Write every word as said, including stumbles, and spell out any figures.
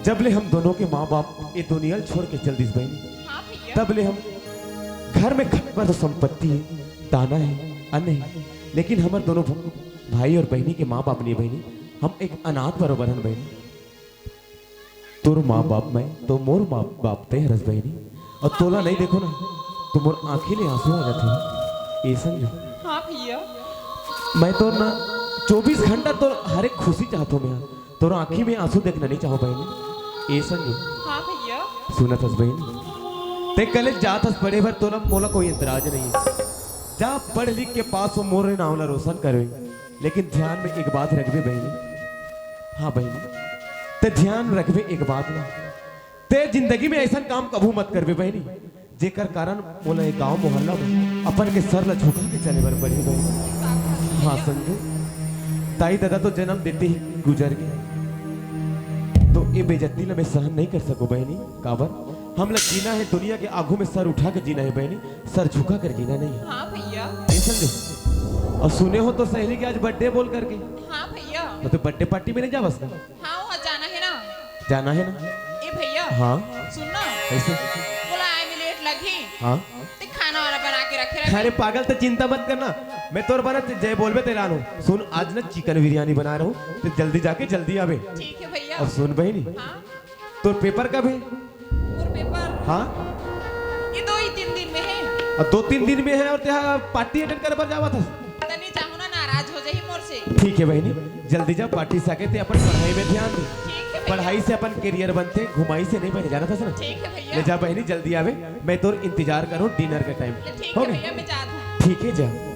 तब ले हम दोनों के माँ बाप ये दुनिया ल छोड़ के चल दिस बहिनी। हाँ भैया। तब ले हम घर में खबर तो संपत्ति हे, दाना हे, अन्न हे, लेकिन हमर दोनों भ-, भाई और बहिनी के माँ बाप नहीं बहिनी, हम एक अनाथ बरोबर हन बहिनी। तोर माँ बाप मैं तो मोर माँ बाप ते हरस बहिनी, और तोला नहीं देखो ना तो मोर आँखी ले आंसू आ जाते हैं। ए संजू, हाँ भैया। मैं तो ना चौबीस घंटा तो हर एक खुशी चाहत हूँ मैं, तोर आँखी में आंसू देखना नहीं चाहो बहिनी। ए संजू, हाँ भैया। सुनत हस बहिनी, ते कॉलेज जात हस पढ़े बर, तोला मोला कोई एतराज नहीं है। जा पढ़ लिख के पास हो, मोरे नाम ला रोशन करवे, लेकिन ध्यान में एक बात रखबे बहिनी। हाँ बहिनी, ते ध्यान रखबे एक बात ना, ते जिंदगी में ऐसा काम कभू मत करबे बहिनी, जेकर कारण मोला ये गांव मोहल्ला में अपन के सर ला झुका के चले बर पड़ही बहिनी। हाँ संजू, ताई दादा तो जन्म देते ही गुजर गए, तो ये बेइज्जती ला मैं सहन नहीं कर सकूं बहिनी। काबर? हमला जीना है दुनिया के आगू में सर उठा के जीना है बहिनी, सर झुका कर जीना नहीं है। हाँ भैया। ए संजू, और सुने हो तो सहेली के आज बर्थडे बोल करके। हाँ भैया। तो तू बर्थडे पार्टी में नहीं जावस ना? हाँ, वहाँ जाना है ना। जाना है ना? ए भैया। हाँ। सुन ना। कैसे? बोला आए में लेट लगही। हाँ। ते खाना वाना बना के रखे रहे। अरे पागल, ते चिंता मत करना, मैं तोर बर ते जय बोलबे ते लानहूं। सुन, आज ना चिकन बिरयानी बना रहा हूँ, ते जल्दी जाके जल्दी आवे। ठीक है भैया। और सुन बहिनी, हाँ। तोर पेपर कब है? मोर पेपर? हाँ। ये दो ही तीन दिन में है। और दो तीन दिन में है और तेहा पार्टी अटेंड करे बर जावत हस? तनी जाहूं ना, नाराज हो जाही मोर से। ठीक है बहिनी, जल्दी जा, पार्टी से आके ते अपन पढ़ाई में ध्यान दे। ठीक है भैया। पढ़ाई से अपन करियर बनथे, घुमाई से नहीं बने, जानत हस ना? ठीक है भैया। ले जा बहिनी, जल्दी आवे, मैं तोर इंतजार करूँ डिनर के टाइम। ठीक है भैया, मैं जात हूँ। ठीक है, जा।